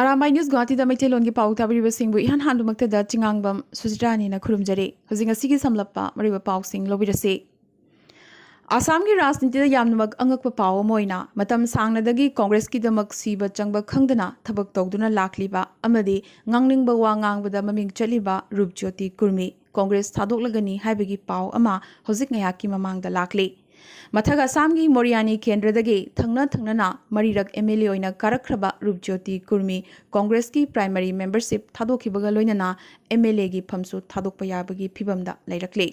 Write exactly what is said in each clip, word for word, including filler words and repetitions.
Arambai news ꯒꯨꯋꯥꯍꯥꯇꯤꯗ ꯃꯩꯇꯩꯂꯣꯟꯒꯤ ꯄꯥꯎ ꯇꯥꯕꯤꯔꯤꯕꯁꯤꯡꯕꯨ ꯏꯍꯥꯟ ꯍꯥꯟꯕꯃꯛꯇꯗ ꯆꯤꯉꯥꯡꯕꯝ ꯁꯨꯖꯤꯇꯥꯅꯤꯅ ꯈꯨꯔꯨꯝꯖꯔꯤ꯫ ꯍꯧꯖꯤꯛ ꯉꯁꯤꯒꯤ ꯁꯝꯂꯞꯄ ꯃꯔꯨꯑꯣꯏꯕ ꯄꯥꯎꯁꯤꯡ ꯂꯧꯕꯤꯔꯁꯤ꯫ ꯑꯁꯥꯝꯒꯤ ꯔꯥꯖꯅꯤꯇꯤꯗ ꯌꯥꯝꯅꯃꯛ ꯑꯉꯛꯄ ꯄꯥꯎ ꯑꯃ ꯑꯣꯏꯅ, ꯃꯇꯝ ꯁꯥꯡꯅꯗꯒꯤ ꯀꯣꯡꯒ꯭ꯔꯦꯁꯀꯤꯗꯃꯛ ꯁꯤꯕ ꯆꯪꯕ ꯈꯪꯗꯅ ꯊꯕꯛ ꯇꯧꯗꯨꯅ ꯂꯥꯛꯂꯤꯕ ꯑꯃꯗꯤ ꯉꯥꯡꯅꯤꯡꯕ ꯋꯥ ꯉꯥꯡꯕꯗ ꯃꯃꯤꯡ ꯆꯠꯂꯤꯕ ꯔꯨꯞꯖ꯭ꯌꯣꯇꯤ ꯀꯨꯔꯃꯤ ꯀꯣꯡꯒ꯭ꯔꯦꯁ ꯊꯥꯗꯣꯛꯂꯒꯅꯤ ꯍꯥꯏꯕꯒꯤ ꯄꯥꯎ ꯑꯃ ꯍꯧꯖꯤꯛ ꯉꯥꯏꯍꯥꯛꯀꯤ ꯃꯃꯥꯡꯗ ꯂꯥꯛꯂꯤ꯫ ꯃꯊꯛ ꯑꯁꯥꯝꯒꯤ ꯃꯣꯔꯤꯌꯥꯅꯤ ꯀꯦꯟꯗ꯭ꯔꯗꯒꯤ ꯊꯪꯅ ꯊꯪꯅꯅ ꯃꯔꯤꯔꯛ ꯑꯦꯝ ꯑꯦꯜ ꯑꯦ ꯑꯣꯏꯅ ꯀꯥꯔꯛꯈ꯭ꯔꯕ ꯔꯨꯞꯖ꯭ꯌꯣꯇꯤ ꯀꯨꯔꯃꯤ ꯀꯣꯡꯒ꯭ꯔꯦꯁꯀꯤ ꯄ꯭ꯔꯥꯏꯃꯔꯤ ꯃꯦꯝꯕꯔꯁꯤꯞ ꯊꯥꯗꯣꯛꯈꯤꯕꯒ ꯂꯣꯏꯅꯅ ꯑꯦꯝ ꯑꯦꯜ ꯑꯦꯒꯤ ꯐꯝꯁꯨ ꯊꯥꯗꯣꯛꯄ ꯌꯥꯕꯒꯤ ꯐꯤꯕꯝꯗ ꯂꯩꯔꯛꯂꯤ꯫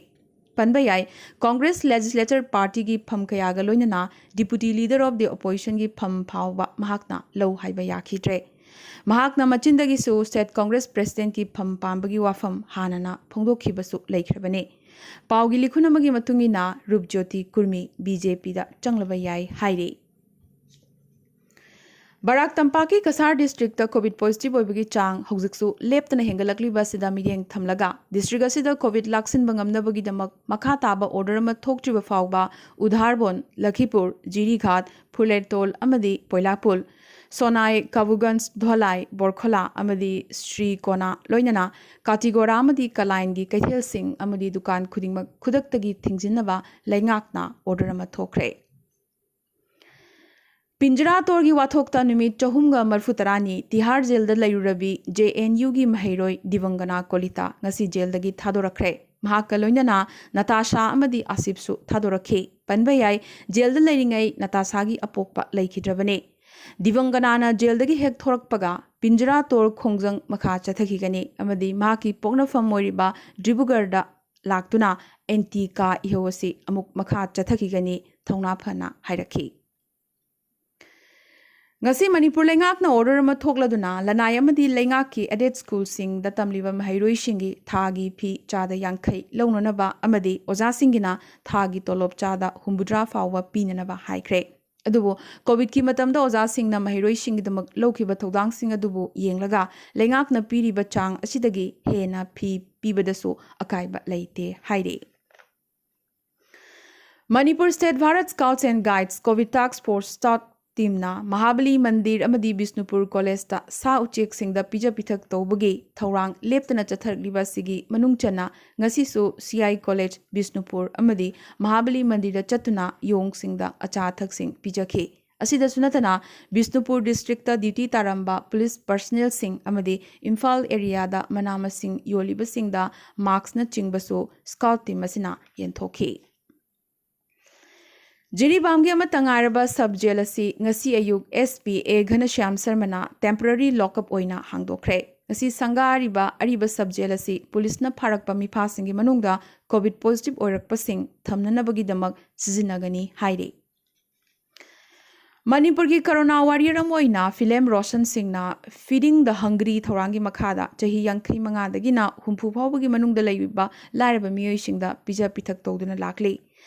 ꯄꯟꯕ ꯌꯥꯏ, ꯀꯣꯡꯒ꯭ꯔꯦꯁ ꯂꯦꯖꯤꯁꯂꯦꯆꯔ ꯄꯥꯔꯇꯤꯒꯤ ꯐꯝ ꯀꯌꯥꯒ ꯂꯣꯏꯅꯅ Deputy Leader of the Oppositionꯒꯤ ꯐꯝ ꯐꯥꯎꯕ ꯃꯍꯥꯛꯅ ꯂꯧ ꯍꯥꯏꯕ ꯌꯥꯈꯤꯗ꯭ꯔꯦ꯫ ꯃꯍꯥꯛꯅ ꯃꯆꯤꯟꯗꯒꯤꯁꯨ ꯁ꯭ꯇꯦꯠ ꯀꯣꯡꯒ꯭ꯔꯦꯁ ꯄ꯭ꯔꯦꯁꯤꯗꯦꯟꯠꯀꯤ ꯐꯝ ꯄꯥꯝꯕꯒꯤ ꯋꯥꯐꯝ ꯍꯥꯟꯅꯅ ꯐꯣꯡꯗꯣꯛꯈꯤꯕꯁꯨ ꯂꯩꯈ꯭ꯔꯕꯅꯤ꯫ ꯄꯥꯎꯒꯤ ꯂꯤꯈꯨꯟ ꯑꯃꯒꯤ ꯃꯇꯨꯡ ꯏꯟꯅ ꯔꯨꯞꯖ꯭ꯌꯣꯇꯤ ꯀꯨꯔꯃꯤ ꯕꯤ ꯖꯦ ꯄꯤꯗ ꯆꯪꯂꯕ ꯌꯥꯏ ꯍꯥꯏꯔꯤ꯫ ꯕꯔꯥꯛ ꯇꯝꯄꯥꯛꯀꯤ ꯀꯁꯥꯔ ꯗꯤꯁꯇ꯭ꯔꯤꯛꯇ ꯀꯣꯚꯤꯗ ꯄꯣꯖꯤꯇꯤꯚ ꯑꯣꯏꯕꯒꯤ ꯆꯥꯡ ꯍꯧꯖꯤꯛꯁꯨ ꯂꯦꯞꯇꯅ ꯍꯦꯟꯒꯠꯂꯛꯂꯤꯕ ꯑꯁꯤꯗ ꯃꯤꯠꯌꯦꯡ ꯊꯝꯂꯒ, ꯗꯤꯁꯇ꯭ꯔꯤꯛ ꯑꯁꯤꯗ ꯀꯣꯚꯤꯗ ꯂꯥꯛꯁꯤꯟꯕ ꯉꯝꯅꯕꯒꯤꯗꯃꯛ ꯃꯈꯥ ꯇꯥꯕ ꯑꯣꯔꯗꯔ ꯑꯃ ꯊꯣꯛꯇ꯭ꯔꯤꯕ ꯐꯥꯎꯕ ꯎꯙꯥꯔꯕꯣꯟ, ꯂꯈꯤꯄꯨꯔ, ꯖꯤꯔꯤꯘꯥꯠ, ꯐꯨꯂꯦꯔꯇꯣꯜ ꯑꯃꯗꯤ ꯄꯣꯏꯂꯥꯄꯨꯜ, ꯁꯣꯅꯥꯏ, ꯀꯥꯕꯨꯒꯟꯖ, ꯙꯣꯂꯥꯏ, ꯕꯣꯔꯈꯣꯂꯥ ꯑꯃꯗꯤ ꯁ꯭ꯔꯤ ꯀꯣꯅꯥ ꯂꯣꯏꯅꯅ ꯀꯥꯇꯤꯒꯣꯔꯥ ꯑꯃꯗꯤ ꯀꯂꯥꯏꯟꯒꯤ ꯀꯩꯊꯦꯜꯁꯤꯡ ꯑꯃꯗꯤ ꯗꯨꯀꯥꯟ ꯈꯨꯗꯤꯡꯃꯛ ꯈꯨꯗꯛꯇꯒꯤ ꯊꯤꯡꯖꯤꯟꯅꯕ ꯂꯩꯉꯥꯛꯅ ꯑꯣꯔꯗꯔ ꯑꯃ ꯊꯣꯛꯈ꯭ꯔꯦ꯫ ꯄꯤꯟꯖꯔꯥ ꯇꯣꯔꯒꯤ ꯋꯥꯊꯣꯛꯇ ꯅꯨꯃꯤꯠ ꯆꯍꯨꯝꯒ ꯃꯔꯤꯐꯨ ꯇꯔꯥꯅꯤ ꯇꯤꯍꯥꯔ ꯖꯦꯜꯗ ꯂꯩꯔꯨꯔꯕꯤ ꯖꯦ ꯑꯦꯟ ꯌꯨꯒꯤ ꯃꯍꯩꯔꯣꯏ ꯗꯤꯕꯪꯒꯅꯥ ꯀꯣꯂꯤꯇꯥ ꯉꯁꯤ ꯖꯦꯜꯗꯒꯤ ꯊꯥꯗꯣꯔꯛꯈ꯭ꯔꯦ꯫ ꯃꯍꯥꯛꯀ ꯂꯣꯏꯅꯅ ꯅꯇꯥꯁꯥ ꯑꯃꯗꯤ ꯑꯥꯁꯤꯐꯁꯨ ꯊꯥꯗꯣꯔꯛꯈꯤ꯫ ꯄꯟꯕ ꯌꯥꯏ, ꯖꯦꯜꯗ ꯂꯩꯔꯤꯉꯩ ꯅꯇꯥꯁꯥꯒꯤ ꯑꯄꯣꯛꯄ ꯂꯩꯈꯤꯗ꯭ꯔꯕꯅꯤ꯫ ꯗꯤꯕꯪꯒꯅꯥꯅ ꯖꯦꯜꯗꯒꯤ ꯍꯦꯛ ꯊꯣꯔꯛꯄꯒ ꯄꯤꯟꯖꯔꯥ ꯇꯣꯔ ꯈꯣꯡꯖꯪ ꯃꯈꯥ ꯆꯠꯊꯈꯤꯒꯅꯤ ꯑꯃꯗꯤ ꯃꯍꯥꯛꯀꯤ ꯄꯣꯛꯅꯐꯝ ꯑꯣꯏꯔꯤꯕ ꯗ꯭ꯔꯤꯕꯨꯒꯔꯗ ꯂꯥꯛꯇꯨꯅ ꯑꯦꯟꯇꯤ ꯀꯥ ꯏꯍꯧ ꯑꯁꯤ ꯑꯃꯨꯛ ꯃꯈꯥ ꯆꯠꯊꯈꯤꯒꯅꯤ, ꯊꯧꯅꯥ ꯐꯅ ꯍꯥꯏꯔꯛꯈꯤ꯫ ꯉꯁꯤ ꯃꯅꯤꯄꯨꯔ ꯂꯩꯉꯥꯛꯅ ꯑꯣꯔꯗꯔ ꯑꯃ ꯊꯣꯛꯂꯗꯨꯅ ꯂꯅꯥꯏ ꯑꯃꯗꯤ ꯂꯩꯉꯥꯛꯀꯤ ꯑꯦꯗꯦꯗ ꯁ꯭ꯀꯨꯜꯁꯤꯡꯗ ꯇꯝꯂꯤꯕ ꯃꯍꯩꯔꯣꯏꯁꯤꯡꯒꯤ ꯊꯥꯒꯤ ꯐꯤ ꯆꯥꯗ ꯌꯥꯡꯈꯩ ꯂꯧꯅꯅꯕ ꯑꯃꯗꯤ ꯑꯣꯖꯥꯁꯤꯡꯒꯤꯅ ꯊꯥꯒꯤ ꯇꯣꯂꯣꯞ ꯆꯥꯗ ꯍꯨꯝꯐꯨꯇꯔꯥ ꯐꯥꯎꯕ ꯄꯤꯅꯅꯕ ꯍꯥꯏꯈ꯭ꯔꯦ꯫ ꯑꯗꯨꯕꯨ ꯀꯣꯚꯤꯗꯀꯤ ꯃꯇꯝꯗ ꯑꯣꯖꯥꯁꯤꯡꯅ ꯃꯍꯩꯔꯣꯏꯁꯤꯡꯒꯤꯗꯃꯛ ꯂꯧꯈꯤꯕ ꯊꯧꯗꯥꯡꯁꯤꯡ ꯑꯗꯨꯕꯨ ꯌꯦꯡꯂꯒ ꯂꯩꯉꯥꯛꯅ ꯄꯤꯔꯤꯕ ꯆꯥꯡ ꯑꯁꯤꯗꯒꯤ ꯍꯦꯟꯅ ꯐꯤ ꯄꯤꯕꯗꯁꯨ ꯑꯀꯥꯏꯕ ꯂꯩꯇꯦ ꯍꯥꯏꯔꯤ꯫ Manipur state Bharat scouts and guides Covid task force staff ꯇꯤꯝꯅ ꯃꯍꯥꯕꯂꯤ ꯃꯟꯗꯤꯔ ꯑꯃꯗꯤ ꯕꯤꯁꯅꯨꯄꯨꯔ ꯀꯣꯂꯦꯖꯇ ꯁꯥ ꯎꯆꯦꯛꯁꯤꯡꯗ ꯄꯤꯖ ꯄꯤꯊꯛ ꯇꯧꯕꯒꯤ ꯊꯧꯔꯥꯡ ꯂꯦꯞꯇꯅ ꯆꯠꯊꯔꯛꯂꯤꯕ ꯑꯁꯤꯒꯤ ꯃꯅꯨꯡ ꯆꯟꯅ ꯉꯁꯤꯁꯨ ꯁꯤ ꯑꯥꯏ ꯀꯣꯂꯦꯖ ꯕꯤꯁꯅꯨꯄꯨꯔ ꯑꯃꯗꯤ ꯃꯍꯥꯕꯂꯤ ꯃꯟꯗꯤꯔꯗ ꯆꯠꯇꯨꯅ ꯌꯣꯡꯁꯤꯡꯗ ꯑꯆꯥ ꯑꯊꯛꯁꯤꯡ ꯄꯤꯖꯈꯤ꯫ ꯑꯁꯤꯗꯁꯨ ꯅꯠꯇꯅ ꯕꯤꯁꯅꯨꯄꯨꯔ ꯗꯤꯁꯇ꯭ꯔꯤꯛꯇ ꯗ꯭ꯌꯨꯇꯤ ꯇꯥꯔꯝꯕ ꯄꯨꯂꯤꯁ ꯄꯔꯁꯅꯦꯜꯁꯤꯡ ꯑꯃꯗꯤ ꯏꯝꯐꯥꯜ ꯑꯦꯔꯤꯌꯥꯗ ꯃꯅꯥ ꯃꯁꯤꯡ ꯌꯣꯜꯂꯤꯕꯁꯤꯡꯗ ꯃꯥꯛꯁꯅꯆꯤꯡꯕꯁꯨ ꯁ꯭ꯀꯥꯎꯠ ꯇꯤꯝ ꯑꯁꯤꯅ ꯌꯦꯟꯊꯣꯛꯈꯤ꯫ ꯖꯤꯔꯤꯕꯥꯝꯒꯤ ꯑꯃꯠꯇ ꯉꯥꯏꯔꯕ ꯁꯕ ꯖꯦꯜ ꯑꯁꯤ ꯉꯁꯤ ꯑꯌꯨꯛ ꯑꯦꯁ ꯄꯤ ꯑꯦ ꯘꯅꯁ꯭ꯌꯥꯝ ꯁꯔꯃꯅ ꯇꯦꯝꯄꯔꯔꯤ ꯂꯣꯛꯑꯞ ꯑꯣꯏꯅ ꯍꯥꯡꯗꯣꯛꯈ꯭ꯔꯦ꯫ ꯉꯁꯤ ꯁꯪꯒꯥꯔꯤꯕ ꯑꯔꯤꯕ ꯁꯕ ꯖꯦꯜ ꯑꯁꯤ ꯄꯨꯂꯤꯁꯅ ꯐꯥꯔꯛꯄ ꯃꯤꯐꯥꯁꯤꯡꯒꯤ ꯃꯅꯨꯡꯗ ꯀꯣꯚꯤꯗ ꯄꯣꯖꯤꯇꯤꯚ ꯑꯣꯏꯔꯛꯄꯁꯤꯡ ꯊꯝꯅꯅꯕꯒꯤꯗꯃꯛ ꯁꯤꯖꯤꯟꯅꯒꯅꯤ ꯍꯥꯏꯔꯤ꯫ ꯃꯅꯤꯄꯨꯔꯒꯤ ꯀꯣꯔꯣꯅꯥ ꯋꯥꯔꯤꯌꯔ ꯑꯃ ꯑꯣꯏꯅ ꯐꯤꯂꯦꯝ ꯔꯣꯁꯟ ꯁꯤꯡꯅ Feeding the Hungry ꯊꯧꯔꯥꯡꯒꯤ ꯃꯈꯥꯗ ꯆꯍꯤ ꯌꯥꯡꯈꯩ ꯃꯉꯥꯗꯒꯤꯅ ꯍꯨꯝꯐꯨ ꯐꯥꯎꯕꯒꯤ ꯃꯅꯨꯡꯗ ꯂꯩꯔꯤꯕ ꯂꯥꯏꯔꯕ ꯃꯤꯑꯣꯏꯁꯤꯡꯗ ꯄꯤꯖ ꯄꯤꯊꯛ ꯇꯧꯗꯨꯅ ꯂꯥꯛꯂꯤ꯫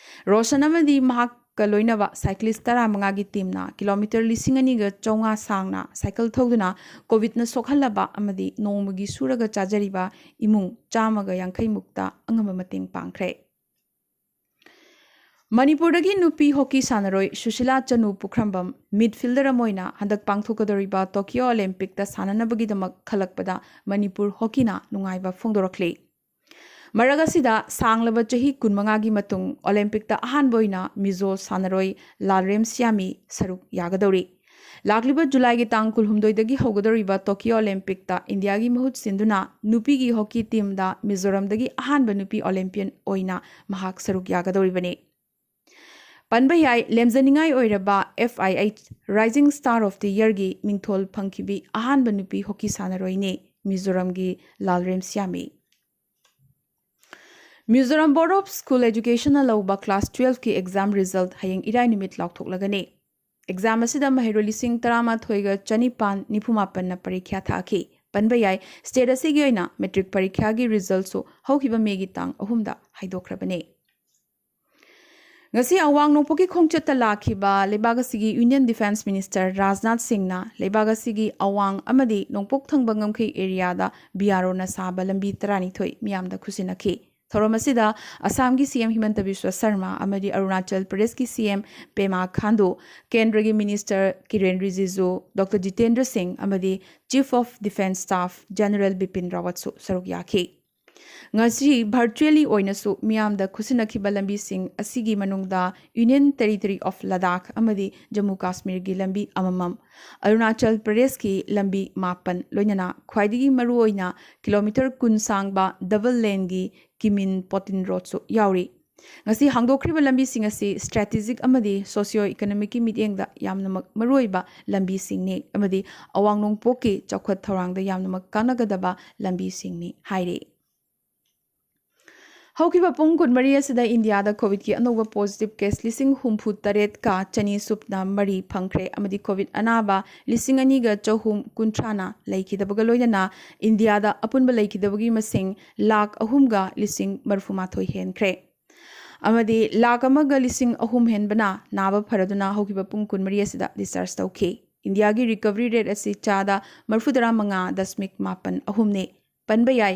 ꯔꯣꯁꯟ ꯑꯃꯗꯤ ꯃꯍꯥꯛꯀ ꯂꯣꯏꯅꯕ ꯁꯥꯏꯀ꯭ꯂꯤꯁ ꯇꯔꯥꯃꯉꯥꯒꯤ ꯇꯤꯝꯅ ꯀꯤꯂꯣꯃꯤꯇꯔ ꯂꯤꯁꯤꯡ ꯑꯅꯤꯒ ꯆꯥꯝꯃꯉꯥ ꯁꯥꯡꯅ ꯁꯥꯏꯀꯜ ꯊꯧꯗꯨꯅ ꯀꯣꯚꯤꯗꯅ ꯁꯣꯛꯍꯜꯂꯕ ꯑꯃꯗꯤ ꯅꯣꯡꯃꯒꯤ ꯁꯨꯔꯒ ꯆꯥꯖꯔꯤꯕ ꯏꯃꯨꯡ ꯆꯥꯝꯃꯒ ꯌꯥꯡꯈꯩ ꯃꯨꯛꯇ ꯑꯉꯝꯕ ꯃꯇꯦꯡ ꯄꯥꯡꯈ꯭ꯔꯦ꯫ ꯃꯅꯤꯄꯨꯔꯗꯒꯤ ꯅꯨꯄꯤ ꯍꯣꯀꯤ ꯁꯥꯟꯅꯔꯣꯏ ꯁꯨꯁꯤꯂꯥ ꯆꯅꯨ ꯄꯨꯈ꯭ꯔꯝꯕꯝ ꯃꯤꯗꯐꯤꯜꯗꯔ ꯑꯃ ꯑꯣꯏꯅ ꯍꯟꯗꯛ ꯄꯥꯡꯊꯣꯛꯀꯗꯧꯔꯤꯕ ꯇꯣꯀꯤꯌꯣ ꯑꯣꯂꯦꯝꯄꯤꯛꯇ ꯁꯥꯟꯅꯅꯕꯒꯤꯗꯃꯛ ꯈꯜꯂꯛꯄꯗ ꯃꯅꯤꯄꯨꯔ ꯍꯣꯀꯤꯅ ꯅꯨꯡꯉꯥꯏꯕ ꯐꯣꯡꯗꯣꯔꯛꯂꯤ꯫ ꯃꯔꯛ ꯑꯁꯤꯗ ꯁꯥꯡꯂꯕ ꯆꯍꯤ ꯀꯨꯟꯃꯉꯥꯒꯤ ꯃꯇꯨꯡ ꯑꯣꯂꯦꯝꯄꯤꯛꯇ ꯑꯍꯥꯟꯕ ꯑꯣꯏꯅ ꯃꯤꯖꯣ ꯁꯥꯟꯅꯔꯣꯏ ꯂꯥꯜꯔꯦꯝ ꯁꯤꯌꯥꯃꯤ ꯁꯔꯨꯛ ꯌꯥꯒꯗꯧꯔꯤ꯫ ꯂꯥꯛꯂꯤꯕ ꯖꯨꯂꯥꯏꯒꯤ ꯇꯥꯡ ꯀꯨꯟꯍꯨꯝꯗꯣꯏꯗꯒꯤ ꯍꯧꯒꯗꯧꯔꯤꯕ ꯇꯣꯀꯤꯌꯣ ꯑꯣꯂꯦꯝꯄꯤꯛꯇ ꯏꯟꯗꯤꯌꯥꯒꯤ ꯃꯍꯨꯠ ꯁꯤꯟꯗꯨꯅ ꯅꯨꯄꯤꯒꯤ ꯍꯣꯀꯤ ꯇꯤꯝꯗ ꯃꯤꯖꯣꯔꯝꯗꯒꯤ ꯑꯍꯥꯟꯕ ꯅꯨꯄꯤ ꯑꯣꯂꯦꯝꯄꯤꯌꯟ ꯑꯣꯏꯅ ꯃꯍꯥꯛ ꯁꯔꯨꯛ ꯌꯥꯒꯗꯧꯔꯤꯕꯅꯤ꯫ ꯄꯟꯕ ꯌꯥꯏ, ꯂꯦꯝꯖꯅꯤꯡꯉꯥꯏ ꯑꯣꯏꯔꯕ F I H Rising Star of the Yearꯒꯤ ꯃꯤꯡꯊꯣꯜ ꯐꯪꯈꯤꯕꯤ ꯑꯍꯥꯟꯕ ꯅꯨꯄꯤ ꯍꯣꯀꯤ ꯁꯥꯟꯅꯔꯣꯏꯅꯤ ꯃꯤꯖꯣꯔꯝꯒꯤ Lalrem Siami. Mizoram Board of School Educationꯅ ꯂꯧꯕ class twelveꯀꯤ exam result ꯍꯌꯦꯡ ꯏꯔꯥꯏ ꯅꯨꯃꯤꯠ ꯂꯥꯎꯊꯣꯛꯂꯒꯅꯤ꯫ Exam ꯑꯁꯤꯗ ꯃꯍꯩꯔꯣꯏ ꯂꯤꯁꯤꯡ ꯇꯔꯥꯃꯥꯊꯣꯏꯒ ꯆꯅꯤꯄꯥꯟ ꯅꯤꯐꯨ ꯃꯥꯄꯟꯅ ꯄꯔꯤꯈ꯭ꯌꯥ ꯊꯥꯈꯤ꯫ ꯄꯟꯕ ꯌꯥꯏ, state ꯑꯁꯤꯒꯤ ꯑꯣꯏꯅ matric ꯄꯔꯤꯈ꯭ꯌꯥꯒꯤ resultꯁꯨ ꯍꯧꯈꯤꯕ Mayꯒꯤ ꯇꯥꯡ ꯑꯍꯨꯝꯗ ꯍꯥꯏꯗꯣꯛꯈ꯭ꯔꯕꯅꯤ꯫ ꯉꯁꯤ ꯑꯋꯥꯡ ꯅꯣꯡꯄꯣꯛꯀꯤ ꯈꯣꯡꯆꯠꯇ ꯂꯥꯛꯈꯤꯕ ꯂꯩꯕꯥꯛ ꯑꯁꯤꯒꯤ Union Defence Minister ꯔꯥꯖꯅꯥꯊ ꯁꯤꯡꯅ ꯂꯩꯕꯥꯛ ꯑꯁꯤꯒꯤ ꯑꯋꯥꯡ ꯑꯃꯗꯤ ꯅꯣꯡꯄꯣꯛ ꯊꯪꯕ ꯉꯝꯈꯩ areaꯗ B R Oꯅ ꯁꯥꯕ ꯂꯝꯕꯤ ꯇꯔꯥꯅꯤꯊꯣꯏ ꯃꯤꯌꯥꯝꯗ ꯈꯨꯠꯁꯤꯟꯅꯈꯤ꯫ ꯊꯧꯔꯝ ꯑꯁꯤꯗ ꯑꯁꯥꯝꯒꯤ ꯁꯤ ꯑꯦꯝ ꯍꯤꯃꯟꯇ ꯕꯤꯁ꯭ꯋ ꯁꯔꯃ ꯑꯃꯗꯤ ꯑꯔꯨꯅꯥꯆꯜ ꯄ꯭ꯔꯗꯦꯁꯀꯤ ꯁꯤ ꯑꯦꯝ ꯄꯦꯃꯥ ꯈꯥꯟꯗꯨ, ꯀꯦꯟꯗ꯭ꯔꯒꯤ ꯃꯤꯅꯤꯁꯇꯔ ꯀꯤꯔꯦꯟ ꯔꯤꯖꯤꯖꯨ, ꯗꯣꯛꯇꯔ ꯖꯤꯇꯦꯟꯗ꯭ꯔ ꯁꯤꯡ ꯑꯃꯗꯤ Chief of Defence Staff General Bipin ꯔꯥꯋꯠꯁꯨ ꯁꯔꯨꯛ ꯌꯥꯈꯤ꯫ ꯉꯁꯤ ꯚꯔꯆꯨꯑꯦꯂꯤ ꯑꯣꯏꯅꯁꯨ ꯃꯤꯌꯥꯝꯗ ꯈꯨꯠꯁꯤꯟꯅꯈꯤꯕ ꯂꯝꯕꯤꯁꯤꯡ ꯑꯁꯤꯒꯤ ꯃꯅꯨꯡꯗ Union Territory of Ladakh ꯑꯃꯗꯤ ꯖꯝꯃꯨ ꯀꯥꯁꯃꯤꯔꯒꯤ ꯂꯝꯕꯤ ꯑꯃꯃꯝ, ꯑꯔꯨꯅꯥꯆꯜ ꯄ꯭ꯔꯗꯦꯁꯀꯤ ꯂꯝꯕꯤ ꯃꯥꯄꯟ, ꯂꯣꯏꯅꯅ ꯈ꯭ꯋꯥꯏꯗꯒꯤ ꯃꯔꯨꯑꯣꯏꯅ ꯀꯤꯂꯣꯃꯤꯇꯔ ꯀꯨꯟ ꯁꯥꯡꯕ ꯗꯕꯜ ꯂꯦꯟꯒꯤ ꯀꯤꯃꯤꯟ ꯄꯣꯇꯤꯟ ꯔꯣꯗꯁꯨ ꯌꯥꯎꯔꯤ꯫ ꯉꯁꯤ ꯍꯥꯡꯗꯣꯛꯈ꯭ꯔꯤꯕ ꯂꯝꯕꯤꯁꯤꯡ ꯑꯁꯤ ꯁ꯭ꯇ꯭ꯔꯦꯇꯦꯖꯤꯛ ꯑꯃꯗꯤ ꯁꯣꯁꯤꯌꯣ ꯏꯀꯣꯅꯣꯃꯤꯛꯀꯤ ꯃꯤꯠꯌꯦꯡꯗ ꯌꯥꯝꯅꯃꯛ ꯃꯔꯨꯑꯣꯏꯕ ꯂꯝꯕꯤꯁꯤꯡꯅꯤ ꯑꯃꯗꯤ ꯑꯋꯥꯡ ꯅꯣꯡꯄꯣꯛꯀꯤ ꯆꯥꯎꯈꯠ ꯊꯧꯔꯥꯡꯗ ꯌꯥꯝꯅꯃꯛ ꯀꯥꯟꯅꯒꯗꯕ ꯂꯝꯕꯤꯁꯤꯡꯅꯤ ꯍꯥꯏꯔꯤ꯫ ꯍꯧꯈꯤꯕ ꯄꯨꯡ ꯀꯨꯟꯃꯔꯤ ꯑꯁꯤꯗ ꯏꯟꯗꯤꯌꯥꯗ ꯀꯣꯚꯤꯗꯀꯤ ꯑꯅꯧꯕ ꯄꯣꯖꯤꯇꯤꯚ ꯀꯦꯁ ꯂꯤꯁꯤꯡ ꯍꯨꯝꯐꯨ ꯇꯔꯦꯠꯀ ꯆꯅꯤ ꯁꯨꯞꯅ ꯃꯔꯤ ꯐꯪꯈ꯭ꯔꯦ ꯑꯃꯗꯤ ꯀꯣꯚꯤꯗ ꯑꯅꯥꯕ ꯂꯤꯁꯤꯡ ꯑꯅꯤꯒ ꯆꯍꯨꯝ ꯀꯨꯟꯊ꯭ꯔꯥꯅ ꯂꯩꯈꯤꯗꯕꯒ ꯂꯣꯏꯅꯅ ꯏꯟꯗꯤꯌꯥꯗ ꯑꯄꯨꯟꯕ ꯂꯩꯈꯤꯗꯕꯒꯤ ꯃꯁꯤꯡ ꯂꯥꯈ ꯑꯍꯨꯝꯒ ꯂꯤꯁꯤꯡ ꯃꯔꯤꯐꯨꯃꯥꯊꯣꯏ ꯍꯦꯟꯈ꯭ꯔꯦ꯫ ꯑꯃꯗꯤ ꯂꯥꯈ ꯑꯃꯒ ꯂꯤꯁꯤꯡ ꯑꯍꯨꯝ ꯍꯦꯟꯕꯅ ꯅꯥꯕ ꯐꯔꯗꯨꯅ ꯍꯧꯈꯤꯕ ꯄꯨꯡ ꯀꯨꯟꯃꯔꯤ ꯑꯁꯤꯗ ꯗꯤꯁꯆꯥꯔꯖ ꯇꯧꯈꯤ꯫ ꯏꯟꯗꯤꯌꯥꯒꯤ ꯔꯤꯀꯚꯔꯤ ꯔꯦꯠ ꯑꯁꯤ ꯆꯥꯗ ꯃꯔꯤꯐꯨꯇꯔꯥ ꯃꯉꯥ ꯗꯁꯃꯤꯛ ꯃꯥꯄꯟ ꯑꯍꯨꯝꯅꯤ꯫ ꯄꯟꯕ ꯌꯥꯏ,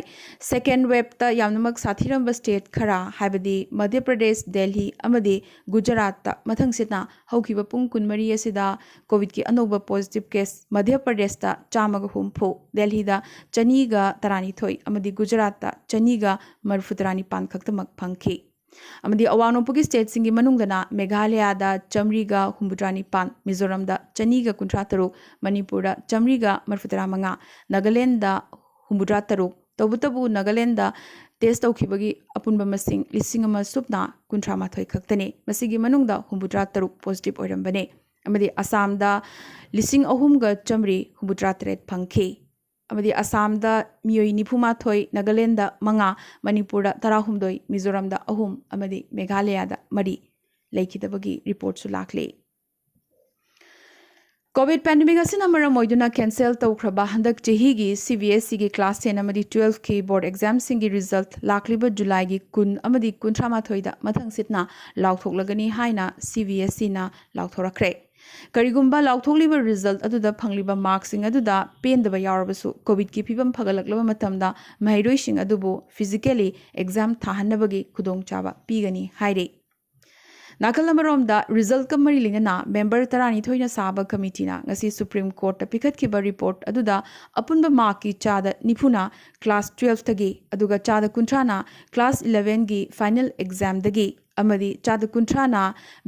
ꯁꯦꯀꯦꯟ ꯋꯦꯕꯇ ꯌꯥꯝꯅꯃꯛ ꯁꯥꯊꯤꯔꯝꯕ ꯁ꯭ꯇꯦꯠ ꯈꯔ, ꯍꯥꯏꯕꯗꯤ ꯃꯙ꯭ꯌ ꯄ꯭ꯔꯗꯦꯁ, ꯗꯦꯜꯍꯤ ꯑꯃꯗꯤ ꯒꯨꯖꯔꯥꯠꯇ ꯃꯊꯪꯁꯤꯠꯅ ꯍꯧꯈꯤꯕ ꯄꯨꯡ ꯀꯨꯟꯃꯔꯤ ꯑꯁꯤꯗ ꯀꯣꯚꯤꯗꯀꯤ ꯑꯅꯧꯕ ꯄꯣꯖꯤꯇꯤꯚ ꯀꯦꯁ ꯃꯙ꯭ꯌ ꯄ꯭ꯔꯗꯦꯁꯇ ꯆꯥꯝꯃꯒ ꯍꯨꯝꯐꯨ, ꯗꯦꯜꯍꯤꯗ ꯆꯅꯤꯒ ꯇꯔꯥꯅꯤꯊꯣꯏ ꯑꯃꯗꯤ ꯒꯨꯖꯔꯥꯠꯇ ꯆꯅꯤꯒ ꯃꯔꯤꯐꯨꯇꯔꯥ ꯅꯤꯄꯥꯟ ꯈꯛꯇꯃꯛ ꯐꯪꯈꯤ꯫ ꯑꯃꯗꯤ ꯑꯋꯥꯡ ꯅꯣꯡꯄꯣꯛꯀꯤ ꯁ꯭ꯇꯦꯠꯁꯤꯡꯒꯤ ꯃꯅꯨꯡꯗꯅ ꯃꯦꯘꯥꯂꯌꯥꯗ ꯆꯥꯝꯃꯔꯤꯒ ꯍꯨꯝꯐꯨꯇꯔꯥ ꯅꯤꯄꯥꯟ, ꯃꯤꯖꯣꯔꯥꯝꯗ ꯆꯅꯤꯒ ꯀꯨꯟꯊ꯭ꯔꯥ ꯇꯔꯨꯛ, ꯃꯅꯤꯄꯨꯔꯗ ꯆꯥꯝꯃꯔꯤꯒ ꯃꯔꯤꯐꯨꯇꯔꯥ ꯃꯉꯥ, ꯅꯥꯒꯥꯂꯦꯟꯗ ꯍꯨꯝꯐꯨꯇꯔꯥ ꯇꯔꯨꯛ, ꯇꯧꯕꯇꯕꯨ ꯅꯥꯒꯥꯂꯦꯟꯗ ꯇꯦꯁ ꯇꯧꯈꯤꯕꯒꯤ ꯑꯄꯨꯟꯕ ꯃꯁꯤꯡ ꯂꯤꯁꯤꯡ ꯑꯃ ꯁꯨꯞꯅ ꯀꯨꯟꯊ꯭ꯔꯥ ꯃꯥꯊꯣꯏ ꯈꯛꯇꯅꯤ꯫ ꯃꯁꯤꯒꯤ ꯃꯅꯨꯡꯗ ꯍꯨꯝꯐꯨꯇꯔꯥ ꯇꯔꯨꯛ ꯄꯣꯖꯤꯇꯤꯚ ꯑꯣꯏꯔꯝꯕꯅꯤ꯫ ꯑꯃꯗꯤ ꯑꯁꯥꯝꯗ ꯂꯤꯁꯤꯡ ꯑꯍꯨꯝꯒ ꯆꯥꯝꯃꯔꯤ ꯍꯨꯝꯐꯨꯇꯔꯥ ꯇꯔꯦꯠ ꯐꯪꯈꯤ꯫ ꯑꯃꯗꯤ ꯑꯁꯥꯝꯗ ꯃꯤꯑꯣꯏ ꯅꯤꯐꯨꯃꯥꯊꯣꯏ, ꯅꯥꯒꯥꯂꯦꯟꯗ ꯃꯉꯥ, ꯃꯅꯤꯄꯨꯔꯗ ꯇꯔꯥꯍꯨꯝꯗꯣꯏ, ꯃꯤꯖꯣꯔꯥꯝꯗ ꯑꯍꯨꯝ ꯑꯃꯗꯤ ꯃꯦꯘꯥꯂꯌꯥꯗ ꯃꯔꯤ ꯂꯩꯈꯤꯗꯕꯒꯤ ꯔꯤꯄꯣꯔꯠꯁꯨ ꯂꯥꯛꯂꯤ꯫ ꯀꯣꯚꯤꯗ ꯄꯦꯟꯗꯦꯃꯤꯛ ꯑꯁꯤꯅ ꯃꯔꯝ ꯑꯣꯏꯗꯨꯅ ꯀꯦꯟꯁꯦꯜ ꯇꯧꯈ꯭ꯔꯕ ꯍꯟꯗꯛ ꯆꯍꯤꯒꯤ ꯁꯤ ꯕꯤ ꯑꯦꯁ ꯏꯒꯤ ꯀ꯭ꯂꯥꯁ ꯇꯦꯟ ꯑꯃꯗꯤ ꯇꯨꯋꯦꯜꯐꯀꯤ ꯕꯣꯔꯗ ꯑꯦꯛꯖꯥꯝꯁꯤꯡꯒꯤ ꯔꯤꯖꯜꯠ ꯂꯥꯛꯂꯤꯕ ꯖꯨꯂꯥꯏꯒꯤ ꯀꯨꯟ ꯑꯃꯗꯤ ꯀꯨꯟꯊ꯭ꯔꯥ ꯃꯥꯊꯣꯏꯗ ꯃꯊꯪꯁꯤꯠꯅ ꯂꯥꯎꯊꯣꯛꯂꯒꯅꯤ ꯍꯥꯏꯅ ꯁꯤ ꯕꯤ ꯑꯦꯁ ꯏꯅ ꯂꯥꯎꯊꯣꯔꯛꯈ꯭ꯔꯦ꯫ ꯀꯔꯤꯒꯨꯝꯕ ꯂꯥꯎꯊꯣꯛꯂꯤꯕ ꯔꯤꯖꯜꯠ ꯑꯗꯨꯗ ꯐꯪꯂꯤꯕ ꯃꯥꯔꯛꯁꯤꯡ ꯑꯗꯨꯗ ꯄꯦꯟꯗꯕ ꯌꯥꯎꯔꯕꯁꯨ, ꯀꯣꯚꯤꯗꯀꯤ ꯐꯤꯕꯝ ꯐꯒꯠꯂꯛꯂꯕ ꯃꯇꯝꯗ ꯃꯍꯩꯔꯣꯏꯁꯤꯡ ꯑꯗꯨꯕꯨ ꯐꯤꯖꯤꯀꯦꯂꯤ ꯑꯦꯛꯖꯥꯝ ꯊꯥꯍꯟꯅꯕꯒꯤ ꯈꯨꯗꯣꯡꯆꯥꯕ ꯄꯤꯒꯅꯤ ꯍꯥꯏꯔꯤ꯫ ꯅꯥꯀꯜ ꯑꯃꯔꯣꯝꯗ, ꯔꯤꯖꯜꯠꯀ ꯃꯔꯤ ꯂꯩꯅꯅ ꯃꯦꯝꯕꯔ ꯇꯔꯥꯅꯤꯊꯣꯏꯅ ꯁꯥꯕ ꯀꯃꯤꯇꯤꯅ ꯉꯁꯤ ꯁꯨꯄ꯭ꯔꯤꯝ ꯀꯣꯔꯠꯇ ꯄꯤꯈꯠꯈꯤꯕ ꯔꯤꯄꯣꯔꯠ ꯑꯗꯨꯗ ꯑꯄꯨꯟꯕ ꯃꯥꯔꯛꯀꯤ ꯆꯥꯗ ꯅꯤꯐꯨꯅ ꯀ꯭ꯂꯥꯁ ꯇꯨꯌꯦꯜꯐꯇꯒꯤ, ꯑꯗꯨꯒ ꯆꯥꯗ ꯀꯨꯟꯊ꯭ꯔꯥꯅ ꯀ꯭ꯂꯥꯁ ꯏꯂꯦꯚꯦꯟꯒꯤ ꯐꯥꯏꯅꯦꯜ ꯑꯦꯛꯖꯥꯝꯗꯒꯤ ꯑꯃꯗꯤ ꯆꯥꯗ ꯀꯨꯟꯊ꯭ꯔꯥꯅ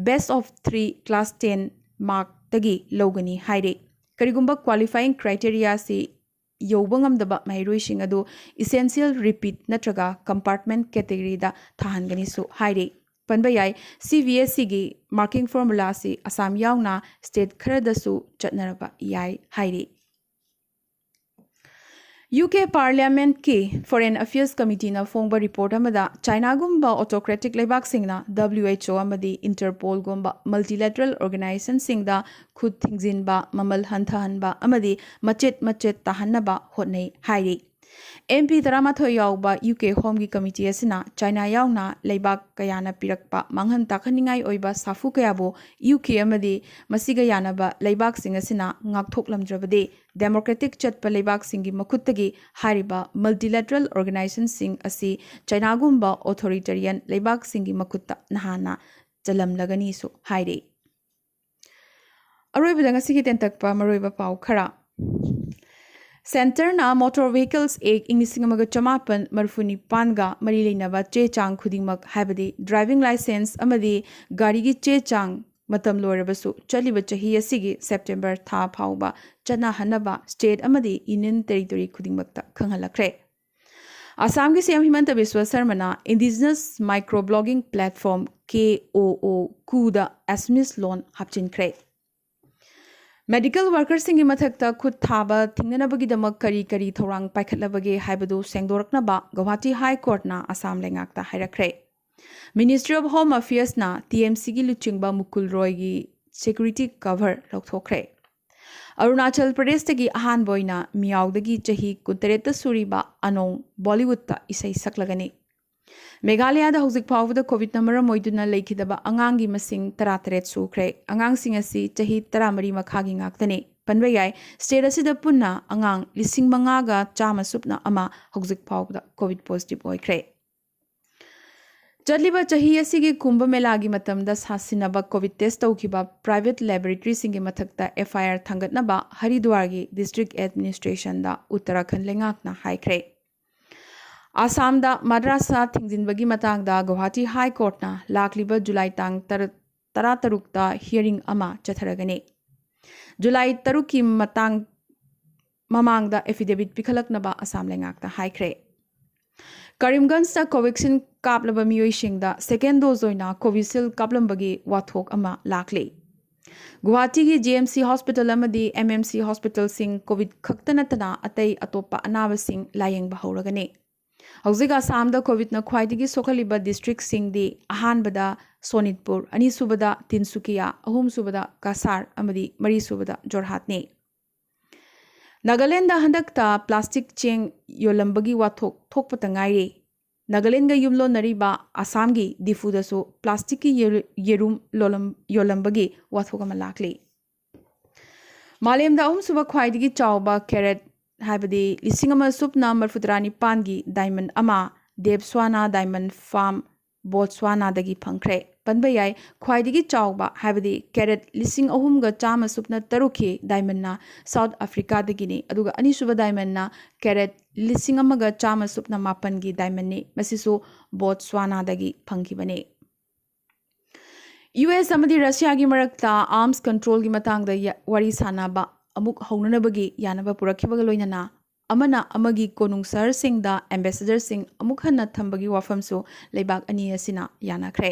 base of three class ten ꯃꯥꯔꯛꯇꯒꯤ ꯂꯧꯒꯅꯤ ꯍꯥꯏꯔꯤ꯫ ꯀꯔꯤꯒꯨꯝꯕ ꯀ꯭ꯋꯥꯂꯤꯐꯥꯏꯌꯤꯡ ꯀ꯭ꯔꯥꯏꯇꯦꯔꯤꯌꯥꯁꯤ ꯌꯧꯕ ꯉꯝꯗꯕ ꯃꯍꯩꯔꯣꯏꯁꯤꯡ ꯑꯗꯨ ꯏꯁꯦꯟꯁꯤꯌꯦꯜ ꯔꯤꯄꯤꯠ ꯅꯠꯇ꯭ꯔꯒ ꯀꯝꯄꯥꯔꯠꯃꯦꯟ ꯀꯦꯇꯦꯒꯣꯔꯤꯗ ꯊꯥꯍꯟꯒꯅꯤꯁꯨ ꯍꯥꯏꯔꯤ꯫ ꯄꯟꯕ ꯌꯥꯏ, ꯁꯤ ꯕꯤ ꯑꯦꯁ ꯏꯒꯤ ꯃꯥꯔꯀꯤꯡ ꯐꯣꯔꯃꯨꯂꯥ ꯑꯁꯤ ꯑꯁꯥꯝ ꯌꯥꯎꯅ ꯁ꯭ꯇꯦꯠ ꯈꯔꯗꯁꯨ ꯆꯠꯅꯔꯕ ꯌꯥꯏ ꯍꯥꯏꯔꯤ꯫ ꯌꯨ ꯀꯦ ꯄꯥꯔꯂꯤꯌꯥꯃꯦꯟꯠꯀꯤ ꯐꯣꯔꯦꯟ ꯑꯐꯤꯌꯔꯁ ꯀꯃꯤꯇꯤꯅ ꯐꯣꯡꯕ ꯔꯤꯄꯣꯔꯠ ꯑꯃꯗ ꯆꯥꯏꯅꯥꯒꯨꯝꯕ ꯑꯣꯇꯣꯀ꯭ꯔꯦꯇꯤꯛ ꯂꯩꯕꯥꯛꯁꯤꯡꯅ ꯗꯕ꯭ꯂꯤꯌꯨ ꯑꯩꯆ ꯑꯣ ꯑꯃꯗꯤ ꯏꯟꯇꯔꯄꯣꯜꯒꯨꯝꯕ ꯃꯜꯇꯤꯂꯦꯇꯔꯦꯜ ꯑꯣꯔꯒꯅꯥꯏꯖꯦꯁꯟꯁꯤꯡꯗ ꯈꯨꯠ ꯊꯤꯡꯖꯤꯟꯕ, ꯃꯃꯜ ꯍꯟꯊꯍꯟꯕ ꯑꯃꯗꯤ ꯃꯆꯦꯠ ꯃꯆꯦꯠ ꯇꯥꯍꯟꯅꯕ ꯍꯣꯠꯅꯩ ꯍꯥꯏꯔꯤ꯫ ꯑꯦꯝ ꯄꯤ ꯇꯔꯥꯃꯥꯊꯣꯏ ꯌꯥꯎꯕ ꯌꯨ ꯀꯦ ꯍꯣꯝꯒꯤ ꯀꯃꯤꯇꯤ ꯑꯁꯤꯅ ꯆꯥꯏꯅꯥ ꯌꯥꯎꯅ ꯂꯩꯕꯥꯛ ꯀꯌꯥꯅ ꯄꯤꯔꯛꯄ ꯃꯥꯡꯍꯟ ꯇꯥꯛꯍꯟꯅꯤꯡꯉꯥꯏ ꯑꯣꯏꯕ ꯁꯥꯐꯨ ꯀꯌꯥꯕꯨ ꯌꯨ ꯀꯦ ꯑꯃꯗꯤ ꯃꯁꯤꯒ ꯌꯥꯅꯕ ꯂꯩꯕꯥꯛꯁꯤꯡ ꯑꯁꯤꯅ ꯉꯥꯛꯊꯣꯛꯂꯝꯗ꯭ꯔꯕꯗꯤ, ꯗꯦꯃꯣꯀ꯭ꯔꯦꯇꯤꯛ ꯆꯠꯄ ꯂꯩꯕꯥꯛꯁꯤꯡꯒꯤ ꯃꯈꯨꯠꯇꯒꯤ ꯍꯥꯏꯔꯤꯕ ꯃꯜꯇꯤꯂꯦꯇꯔꯦꯜ ꯑꯣꯔꯒꯅꯥꯏꯖꯦꯁꯟꯁꯤꯡ ꯑꯁꯤ ꯆꯥꯏꯅꯥꯒꯨꯝꯕ ꯑꯣꯊꯣꯔꯤꯇꯦꯔꯤꯌꯟ ꯂꯩꯕꯥꯛꯁꯤꯡꯒꯤ ꯃꯈꯨꯠꯇ ꯅꯍꯥꯟꯅ ꯆꯜꯂꯝꯂꯒꯅꯤꯁꯨ ꯍꯥꯏꯔꯤ꯫ ꯑꯔꯣꯏꯕꯗ ꯉꯁꯤꯒꯤ ꯇꯦꯟꯇꯛꯄ ꯃꯔꯨꯑꯣꯏꯕ ꯄꯥꯎ ꯈꯔ꯫ ꯁꯦꯟꯇꯔꯅ ꯃꯣꯇꯣꯔ ꯚꯤꯍꯤꯀꯜꯁ ꯑꯦꯛ ꯏꯪ ꯂꯤꯁꯤꯡ ꯑꯃꯒ ꯆꯃꯥꯄꯟ ꯃꯔꯤꯐꯨ ꯅꯤꯄꯥꯟꯒ ꯃꯔꯤ ꯂꯩꯅꯕ ꯆꯦ ꯆꯥꯡ ꯈꯨꯗꯤꯡꯃꯛ, ꯍꯥꯏꯕꯗꯤ ꯗ꯭ꯔꯥꯏꯚꯤꯡ ꯂꯥꯏꯁꯦꯟꯁ ꯑꯃꯗꯤ ꯒꯥꯔꯤꯒꯤ ꯆꯦ ꯆꯥꯡ, ꯃꯇꯝ ꯂꯣꯏꯔꯕꯁꯨ ꯆꯠꯂꯤꯕ ꯆꯍꯤ ꯑꯁꯤꯒꯤ ꯁꯦꯞꯇꯦꯝꯕꯔ ꯊꯥ ꯐꯥꯎꯕ ꯆꯠꯅꯍꯟꯅꯕ ꯁ꯭ꯇꯦꯠ ꯑꯃꯗꯤ ꯌꯨꯅꯤꯌꯟ ꯇꯦꯔꯤꯇꯣꯔꯤ ꯈꯨꯗꯤꯡꯃꯛꯇ ꯈꯪꯍꯜꯂꯛꯈ꯭ꯔꯦ꯫ ꯑꯁꯥꯝꯒꯤ ꯁꯤ ꯑꯦꯝ ꯍꯤꯃꯟꯇ ꯕꯤꯁ꯭ꯋ ꯁꯔꯃꯅ indigenous micro blogging platform K O O ꯀꯨꯗ ꯑꯦꯁꯃꯤꯁ ꯂꯣꯟ ꯍꯥꯞꯆꯤꯟꯈ꯭ꯔꯦ꯫ ꯃꯦꯗꯤꯀꯦꯜ ꯋꯥꯔꯀꯔꯁꯤꯡꯒꯤ ꯃꯊꯛꯇ ꯈꯨꯠ ꯊꯥꯕ ꯊꯤꯡꯅꯅꯕꯒꯤꯗꯃꯛ ꯀꯔꯤ ꯀꯔꯤ ꯊꯧꯔꯥꯡ ꯄꯥꯏꯈꯠꯂꯕꯒꯦ ꯍꯥꯏꯕꯗꯨ ꯁꯦꯡꯗꯣꯔꯛꯅꯕ ꯒꯧꯍꯥꯇꯤ ꯍꯥꯏ ꯀꯣꯔꯠꯅ ꯑꯁꯥꯝ ꯂꯩꯉꯥꯛꯇ ꯍꯥꯏꯔꯛꯈ꯭ꯔꯦ꯫ ꯃꯤꯅꯤꯁꯇ꯭ꯔꯤ ꯑꯣꯐ ꯍꯣꯝ ꯑꯐꯤꯌꯔꯁꯅ ꯇꯤ ꯑꯦꯝ ꯁꯤꯒꯤ ꯂꯨꯆꯤꯡꯕ ꯃꯨꯀꯨꯜ ꯔꯣꯏꯒꯤ ꯁꯦꯀ꯭ꯌꯨꯔꯤꯇꯤ ꯀꯚꯔ ꯂꯧꯊꯣꯛꯈ꯭ꯔꯦ꯫ ꯑꯔꯨꯅꯥꯆꯜ ꯄ꯭ꯔꯗꯦꯁꯇꯒꯤ ꯑꯍꯥꯟꯕ ꯑꯣꯏꯅ ꯃꯤꯌꯥꯎꯗꯒꯤ ꯆꯍꯤ ꯀꯨꯟꯇꯔꯦꯠꯇ ꯁꯨꯔꯤꯕ ꯑꯅꯣꯡ ꯕꯣꯂꯤꯋꯨꯗꯇ ꯏꯁꯩ ꯁꯛꯂꯒꯅꯤ꯫ ꯃꯦꯘꯥꯂꯌꯥꯗ ꯍꯧꯖꯤꯛ ꯐꯥꯎꯕꯗ ꯀꯣꯚꯤꯗꯅ ꯃꯔꯝ ꯑꯣꯏꯗꯨꯅ ꯂꯩꯈꯤꯗꯕ ꯑꯉꯥꯡꯒꯤ ꯃꯁꯤꯡ ꯇꯔꯥꯇꯔꯦꯠ ꯁꯨꯈ꯭ꯔꯦ꯫ ꯑꯉꯥꯡꯁꯤꯡ ꯑꯁꯤ ꯆꯍꯤ ꯇꯔꯥꯃꯔꯤ ꯃꯈꯥꯒꯤ ꯉꯥꯛꯇꯅꯤ꯫ ꯄꯟꯕ ꯌꯥꯏ, ꯁ꯭ꯇꯦꯠ ꯑꯁꯤꯗ ꯄꯨꯟꯅ ꯑꯉꯥꯡ ꯂꯤꯁꯤꯡ ꯃꯉꯥꯒ ꯆꯥꯝꯃ ꯁꯨꯞꯅ ꯑꯃ ꯍꯧꯖꯤꯛ ꯐꯥꯎꯕꯗ ꯀꯣꯚꯤꯗ ꯄꯣꯖꯤꯇꯤꯚ ꯑꯣꯏꯈ꯭ꯔꯦ꯫ ꯆꯠꯂꯤꯕ ꯆꯍꯤ ꯑꯁꯤꯒꯤ ꯀꯨꯝꯚ ꯃꯦꯂꯥꯒꯤ ꯃꯇꯝꯗ ꯁꯥꯁꯤꯟꯅꯕ ꯀꯣꯚꯤꯗ ꯇꯦꯁ ꯇꯧꯈꯤꯕ ꯄ꯭ꯔꯥꯏꯚꯦꯠ ꯂꯦꯕꯣꯔꯦꯇꯔꯤꯁꯤꯡꯒꯤ ꯃꯊꯛꯇ ꯑꯦꯐ ꯑꯥꯏ ꯑꯥꯔ ꯊꯥꯡꯒꯠꯅꯕ ꯍꯔꯤꯗ꯭ꯋꯥꯔꯒꯤ ꯗꯤꯁꯇ꯭ꯔꯤꯛ ꯑꯦꯗꯃꯤꯅꯤꯁꯇ꯭ꯔꯦꯁꯟꯗ ꯎꯠꯇꯔꯥꯈꯟꯗ ꯂꯩꯉꯥꯛꯅ ꯍꯥꯏꯈ꯭ꯔꯦ꯫ ꯑꯁꯥꯝꯗ ꯃꯗ꯭ꯔꯁꯥ ꯊꯤꯡꯖꯤꯟꯕꯒꯤ ꯃꯇꯥꯡꯗ ꯒꯨꯋꯥꯍꯥꯇꯤ ꯍꯥꯏ ꯀꯣꯔꯠꯅ ꯂꯥꯛꯂꯤꯕ ꯖꯨꯂꯥꯏ ꯇꯥꯡ ꯇꯔꯥ-, ꯇꯔꯥꯇꯔꯨꯛꯇ ꯍꯤꯌꯔꯤꯡ ꯑꯃ ꯆꯠꯊꯔꯒꯅꯤ꯫ ꯖꯨꯂꯥꯏ ꯇꯔꯨꯛꯀꯤ ꯃꯇꯥꯡ ꯃꯃꯥꯡꯗ ꯑꯦꯐꯤꯗꯦꯕꯤꯠ ꯄꯤꯈꯠꯂꯛꯅꯕ ꯑꯁꯥꯝ ꯂꯩꯉꯥꯛꯇ ꯍꯥꯏꯈ꯭ꯔꯦ꯫ ꯀꯔꯤꯝꯒꯟꯖꯇ ꯀꯣꯚꯦꯛꯁꯤꯟ ꯀꯥꯞꯂꯕ ꯃꯤꯑꯣꯏꯁꯤꯡꯗ ꯁꯦꯀꯦꯟ ꯗꯣꯖ ꯑꯣꯏꯅ ꯀꯣꯚꯤꯁꯤꯜ ꯀꯥꯞꯂꯝꯕꯒꯤ ꯋꯥꯊꯣꯛ ꯑꯃ ꯂꯥꯛꯂꯤ꯫ ꯒꯨꯋꯥꯍꯥꯇꯤꯒꯤ ꯖꯤ ꯑꯦꯝ ꯁꯤ ꯍꯣꯁꯄꯤꯇꯥꯜ ꯑꯃꯗꯤ ꯑꯦꯝ ꯑꯦꯝ ꯁꯤ ꯍꯣꯁꯄꯤꯇꯥꯜꯁꯤꯡ ꯀꯣꯚꯤꯗ ꯈꯛꯇ ꯅꯠꯇꯅ ꯑꯇꯩ ꯑꯇꯣꯞꯄ ꯑꯅꯥꯕꯁꯤꯡ ꯂꯥꯌꯦꯡꯕ ꯍꯧꯔꯒꯅꯤ꯫ ꯍꯧꯖꯤꯛ ꯑꯁꯥꯝꯗ ꯀꯣꯚꯤꯗꯅ ꯈ꯭ꯋꯥꯏꯗꯒꯤ ꯁꯣꯛꯍꯜꯂꯤꯕ ꯗꯤꯁꯇ꯭ꯔꯤꯛꯁꯤꯡꯗꯤ ꯑꯍꯥꯟꯕꯗ ꯁꯣꯅꯤꯠꯄꯨꯔ, ꯑꯅꯤꯁꯨꯕꯗ ꯇꯤꯟꯁꯨꯀꯤꯌꯥ, ꯑꯍꯨꯝꯁꯨꯕꯗ ꯀꯁꯥꯔ ꯑꯃꯗꯤ ꯃꯔꯤꯁꯨꯕꯗ ꯖꯣꯔꯍꯥꯠꯅꯤ꯫ ꯅꯥꯒꯥꯂꯦꯟꯗ ꯍꯟꯗꯛꯇ ꯄ꯭ꯂꯥꯁꯇꯤꯛ ꯆꯦꯡ ꯌꯣꯜꯂꯝꯕꯒꯤ ꯋꯥꯊꯣꯛ ꯊꯣꯛꯄꯇ ꯉꯥꯏꯔꯤ꯫ ꯅꯥꯒꯥꯂꯦꯟꯒ ꯌꯨꯝꯂꯣꯟꯅꯔꯤꯕ ꯑꯁꯥꯝꯒꯤ ꯗꯤꯐꯨꯗꯁꯨ ꯄ꯭ꯂꯥꯁꯇꯤꯛꯀꯤ ꯌꯦꯔꯨ-, ꯌꯦꯔꯨꯝ ꯂꯣꯂꯝ-, ꯌꯣꯜꯂꯝꯕꯒꯤ ꯋꯥꯊꯣꯛ ꯑꯃ ꯂꯥꯛꯂꯤ꯫ ꯃꯥꯂꯦꯝꯗ ꯑꯍꯨꯝꯁꯨꯕ ꯈ꯭ꯋꯥꯏꯗꯒꯤ ꯆꯥꯎꯕ ꯀꯦꯔꯦꯠ, ꯍꯥꯏꯕꯗꯤ ꯂꯤꯁꯤꯡ ꯑꯃ ꯁꯨꯞꯅ ꯃꯔꯤꯐꯨꯇꯔꯥ ꯅꯤꯄꯥꯟꯒꯤ ꯗꯥꯏꯃꯟ ꯑꯃ ꯗꯦꯕꯁ꯭ꯋꯥꯅꯥ ꯗꯥꯏꯃꯟ ꯐꯥꯔꯝ, ꯕꯣꯠꯁ꯭ꯋꯥꯅꯥꯗꯒꯤ ꯐꯪꯈ꯭ꯔꯦ꯫ ꯄꯟꯕ ꯌꯥꯏ, ꯈ꯭ꯋꯥꯏꯗꯒꯤ ꯆꯥꯎꯕ, ꯍꯥꯏꯕꯗꯤ ꯀꯦꯔꯦꯠ ꯂꯤꯁꯤꯡ ꯑꯍꯨꯝꯒ ꯆꯥꯝꯃ ꯁꯨꯞꯅ ꯇꯔꯨꯛꯀꯤ ꯗꯥꯏꯃꯟꯅ ꯁꯥꯎꯠ ꯑꯐ꯭ꯔꯤꯀꯥꯗꯒꯤꯅꯤ, ꯑꯗꯨꯒ ꯑꯅꯤꯁꯨꯕ ꯗꯥꯏꯃꯟꯅ ꯀꯦꯔꯦꯠ ꯂꯤꯁꯤꯡ ꯑꯃꯒ ꯆꯥꯝꯃ ꯁꯨꯞꯅ ꯃꯥꯄꯟꯒꯤ ꯗꯥꯏꯃꯟꯅꯤ꯫ ꯃꯁꯤꯁꯨ ꯕꯣꯠꯁ꯭ꯋꯥꯅꯥꯗꯒꯤ ꯐꯪꯈꯤꯕꯅꯤ꯫ ꯌꯨ ꯑꯦꯁ ꯑꯃꯗꯤ ꯔꯁꯤꯌꯥꯒꯤ ꯃꯔꯛꯇ ꯑꯥꯔꯝꯁ ꯀꯟꯇ꯭ꯔꯣꯜꯒꯤ ꯃꯇꯥꯡꯗ ꯌ-, ꯋꯥꯔꯤ ꯁꯥꯅꯕ ꯑꯃꯨꯛ ꯍꯧꯅꯅꯕꯒꯤ ꯌꯥꯅꯕ ꯄꯨꯔꯛꯈꯤꯕꯒ ꯂꯣꯏꯅꯅ ꯑꯃꯅ ꯑꯃꯒꯤ ꯀꯣꯅꯨꯡ ꯁꯍꯔꯁꯤꯡꯗ ꯑꯦꯝꯕꯦꯁꯦꯗꯔꯁꯤꯡ ꯑꯃꯨꯛ ꯍꯟꯅ ꯊꯝꯕꯒꯤ ꯋꯥꯐꯝꯁꯨ ꯂꯩꯕꯥꯛ ꯑꯅꯤ ꯑꯁꯤꯅ ꯌꯥꯅꯈ꯭ꯔꯦ꯫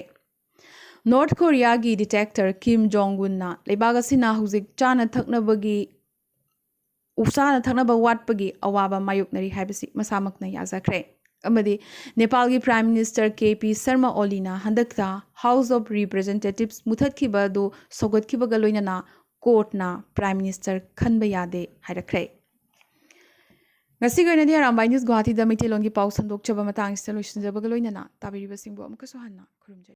ꯅꯣꯔꯠ ꯀꯣꯔꯤꯌꯥꯒꯤ ꯗꯤꯛꯇꯦꯇꯔ ꯀꯤꯝ ꯖꯣꯡ ꯎꯟꯅ ꯂꯩꯕꯥꯛ ꯑꯁꯤꯅ ꯍꯧꯖꯤꯛ ꯆꯥꯅ ꯊꯛꯅꯕꯒꯤ ꯎ-, ꯆꯥꯅ ꯊꯛꯅꯕ ꯋꯥꯠꯄꯒꯤ ꯑꯋꯥꯕ ꯃꯥꯌꯣꯛꯅꯔꯤ ꯍꯥꯏꯕꯁꯤ ꯃꯁꯥꯃꯛꯅ ꯌꯥꯖꯈ꯭ꯔꯦ꯫ ꯑꯃꯗꯤ ꯅꯦꯄꯥꯜꯒꯤ prime minister K P Sharma ꯑꯣꯂꯤꯅ ꯍꯟꯗꯛꯇ ꯍꯥꯎꯁ ꯑꯣꯐ ꯔꯤꯄ꯭ꯔꯖꯦꯟꯇꯦꯇꯤꯚꯁ ꯃꯨꯊꯠꯈꯤꯕ ꯑꯗꯨ ꯁꯧꯒꯠꯈꯤꯕꯒ ꯂꯣꯏꯅꯅ ꯀꯣꯔꯠꯅ ꯄ꯭ꯔꯥꯏꯝ ꯃꯤꯅꯤꯁꯇꯔ ꯈꯟꯕ ꯌꯥꯗꯦ ꯍꯥꯏꯔꯛꯈ꯭ꯔꯦ꯫ ꯉꯁꯤꯒꯤ ꯑꯣꯏꯅꯗꯤ ꯑꯔꯥꯝꯕꯥꯏ ꯅ꯭ꯌꯨꯁ ꯒꯨꯋꯥꯍꯥꯇꯤꯗ ꯃꯩꯇꯩꯂꯣꯟꯒꯤ ꯄꯥꯎ ꯁꯟꯗꯣꯛꯆꯕ ꯃꯇꯥꯡꯁꯤꯗ ꯂꯣꯏꯁꯤꯟꯖꯕꯒ ꯂꯣꯏꯅꯅ ꯇꯥꯕꯤꯔꯤꯕꯁꯤꯡꯕꯨ ꯑꯃꯨꯛꯀꯁꯨ ꯍꯟꯅ ꯈꯨꯔꯨꯝꯖꯔꯤ꯫